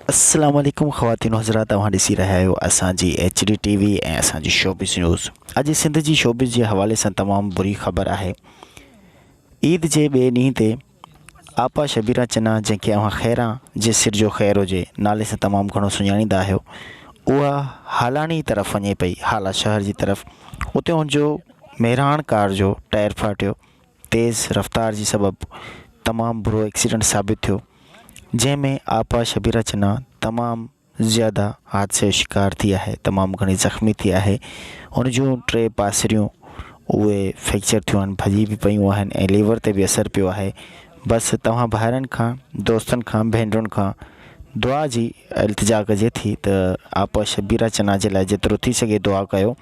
السلام عليڪم خواتين و حضرات اوهان ڏسي رهيا آهيو اسان جي ايڇ ڊي ٽي وي ۽ اسان جي شوبز نيوز اڄ سنڌ جي شوبز جي حوالي سان تمام بري خبر آهي عيد جي ٻئي ڏينهن تي آپا شبيرا چنا جنهن کي اوهان خيران جي سر جو خير هجي نالي سان تمام گهڻو سڃاڻيندا آهيو اها هالاڻي طرف وڃي پئي هالا شهر جي طرف اتي هن جو مهراڻ ڪار جو ٽائر ڦاٽيو تيز رفتار جي سبب تمام برو ايڪسيڊنٽ ثابت ٿيو جنهن ۾ آپا شبيره چنا تمام زياده حادثي جو شڪار ٿي آهي تمام گهڻي زخمي ٿي آهي هن جون ٽي پاسريون اهي فريڪچر ٿيون آهن ڀڄي به پيون آهن ۽ ليور تي به اثر پيو آهي بس توهان ڀائرن کان دوستن کان ڀينرن کان دعا جي التجا ڪجي ٿي ته آپا شبيره چنا جي لاء جيترو ٿي سگهي دعا ڪيو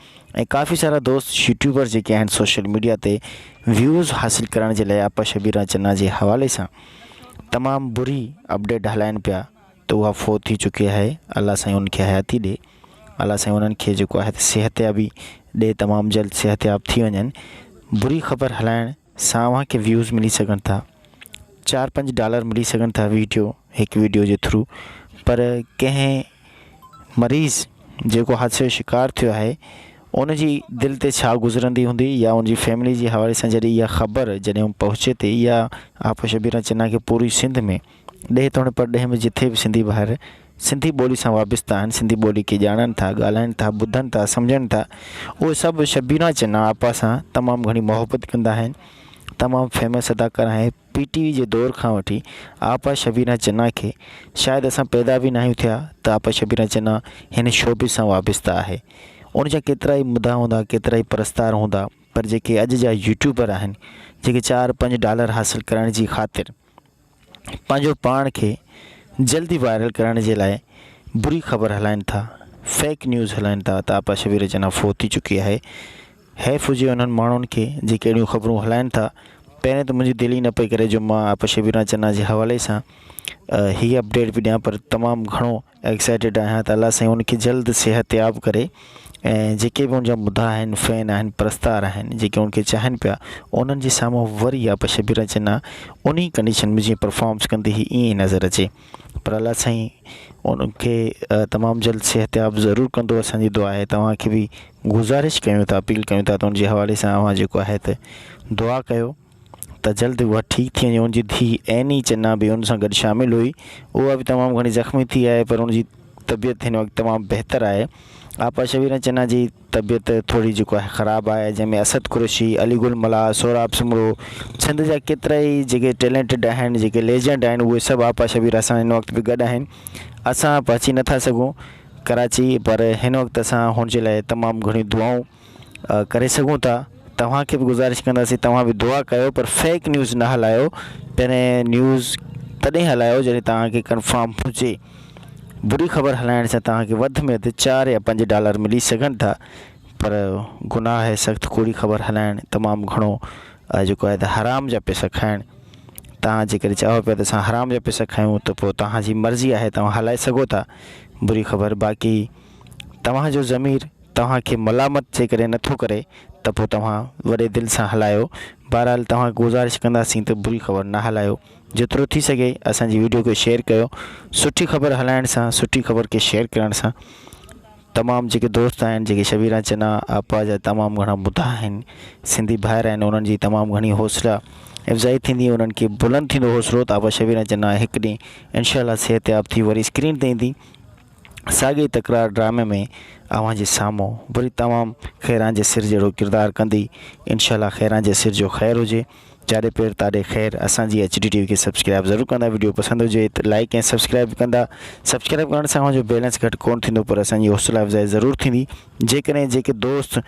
۽ ڪافي سارا دوست يوٽيوبر جيڪي آهن سوشل ميڊيا تي ويوز حاصل ڪرڻ جي لاء آپا شبيرا چنا جي حوالي سان تمام بري اپڊيٽ هلائن پيا ته اها فوت ٿي چڪي آهي الله سائين ان کي حياتي ڏي الله سائين انهن کي جيڪو آهي صحتيابي ڏي تمام جلد صحتياب ٿي وڃن بري خبر هلائڻ سان اوهان کي ويوز ملي سگهن ٿا چار پنج ڊالر ملي سگهن ٿا ويڊيو هڪ ويڊيو جي ٿرو پر ڪنهن مريض جيڪو حادثي جو شڪار ٿيو آهي ان جي دل تي ڇا گذرندي هوندي يا ان جي فيملي جي حوالي سان جڏهن اها خبر جڏهن پهچي ٿي يا آپا شبيرا چنا کي پوري سنڌ ۾ ڏيهه توڻي پرڏيهه ۾ جٿي به سنڌي ڀائر سنڌي ٻولي سان وابسته آهن سنڌي ٻولي کي ڄاڻن ٿا ڳالهائن ٿا ٻڌن ٿا سمجهن ٿا اهي سڀ شبيرا چنا آپا سان تمام گهڻي محبت ڪندا آهن تمام فيمس اداڪار آهي پي ٽي وي جي دور کان وٺي آپا شبينا چنا کي شايد اسان پيدا به ناهيون ٿيا ته آپا شبينا چنا هن شعبي سان وابسته آهي ان جا ڪيترائي مداح هوندا ڪيترائي پرستار هوندا پر جيڪي اڄ جا يوٽيوبر آهن جيڪي چار پنج ڊالر حاصل ڪرڻ جي خاطر پنهنجو پاڻ کي جلدي وائرل ڪرڻ جي لاء بري خبر هلائن ٿا فيڪ نيوز هلائن ٿا ته آپا شبيرا چنا فوت ٿي چڪي آهي حيف هجي انهن ماڻهن کي جيڪي اهڙيون خبرون هلائن ٿا. پهرين ته منهنجي دل ئي نه پئي ڪري جو مان آپا شبيران چنا جي حوالي سان هي اپڊيٽ به ڏيان پر تمام گهڻو ايڪسائيٽيڊ آهيان ته الله سائين ان کي جلد صحتياب ڪري ۽ جيڪي به ان جا مداح آهن فين آهن پرستار آهن جيڪي ان کي چاهين پيا انهن جي سامهون وري آپا شبيران چنا انهي ڪنڊيشن ۾ جيئن پرفارمس ڪندي هئي ائين ئي نظر اچي پر الله سائين ان کي تمام جلد صحتياب ضرور ڪندو اسان جي دعا آهي توهان کي به گذارش ڪيون ٿا اپيل ڪيون ٿا ته ان جي حوالي سان اوهان جيڪو آهي ته دعا ڪيو ته جلد اها ٺيڪ ٿي وڃي ان جي ڌيء عيني چنا به ان سان گڏ شامل هئي اها به تمام گهڻي زخمي ٿي آهي پر ان جي طبيعت هن وقت تمام بهتر آهي آپا شبيرا چنا جي طبيعت ٿوري جيڪو آهي خراب آهي جنهن ۾ اسد قريشي علي گل ملاح سهراب سومرو سنڌ جا ڪيترا ئي جيڪي ٽيلنٽيڊ آهن جيڪي ليجنڊ آهن اهي سڀ آپا شبيرا سان هن وقت به گڏ آهن اسان پهچي نٿا سگهون ڪراچي پر هن وقت اسان هن جي لاء تمام گهڻيون دعائون ڪري سگهون ٿا توهان کي به گذارش ڪنداسين توهان به دعا ڪيو پر فيڪ نيوز نه هلايو پهرين نيوز تڏهن هلايو جڏهن توهان کي ڪنفرم هجي بري خبر هلائڻ سان توهان کي وڌ ۾ وڌ چار يا پنج ڊالر ملي سگهن ٿا پر گناهه آهي سخت ڪوڙي خبر هلائڻ تمام گهڻو جيڪو آهي ته حرام جا پئسا کائڻ توهان جيڪڏهن چاهو پيا ته اسان حرام جا پئسا کايون ته پوء توهان جي مرضي آهي توهان هلائي سگهو ٿا بري خبر باقي توهان جو ضمير توهان کي ملامت جيڪڏهن نٿو ڪري ته پوء توهان وڏي دل سان هلايو بهرحال توهان کي گذارش ڪنداسين ته بري خبر نه هلايو جيترو ٿي سگهي اسان جي ويڊيو کي شيئر ڪيو سٺي خبر هلائڻ سان سٺي خبر کي شيئر ڪرڻ سان تمام جيڪي دوست آهن جيڪي شبيرا چنا آپا جا تمام گهڻا مداح آهن سنڌي ڀائر آهن انهن جي تمام گهڻي حوصله افزائي ٿيندي انهن کي بلند ٿيندو حوصلو ته آپا شبيرا چنا هڪ ڏينهن انشاء الله صحتياب ٿي وري اسڪرين تي ايندي ساڳي تڪرار ڊرامي ۾ اوهان جي سامهون وري تمام خيران جي سر جهڙو ڪردار ڪندي انشاء الله خيران جي سر جو خير هجي جاڏي پير تاڏي خير اسان جي ايڇ ڊي ٽي وي کي سبسڪرائب ضرور ڪندا ويڊيو پسند هجي ته لائڪ ۽ سبسڪرائب به ڪندا سبسڪرائب ڪرڻ سان اوهان جو بيلنس گهٽ ڪون ٿيندو پر اسان جي حوصلا افزائي ضرور ٿيندي جيڪڏهن جيڪي دوست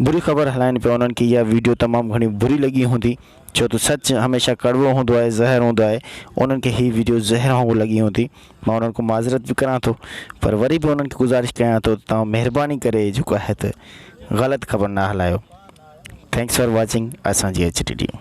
بري خبر هلائن پيا انهن کي اها ويڊيو تمام گهڻي بري لڳي هوندي ڇو ته سچ هميشه ڪڙوو هوندو آهي زهر هوندو آهي انهن کي هي ويڊيو زهر وانگر لڳي هوندي مان انهن کان معذرت به ڪران ٿو پر وري به انهن کي گذارش ڪيان ٿو ته توهان مهرباني ڪري جيڪو آهي ته غلط خبر نه هلايو Thanks for watching اسان جي ايڇ ڊي ٽي.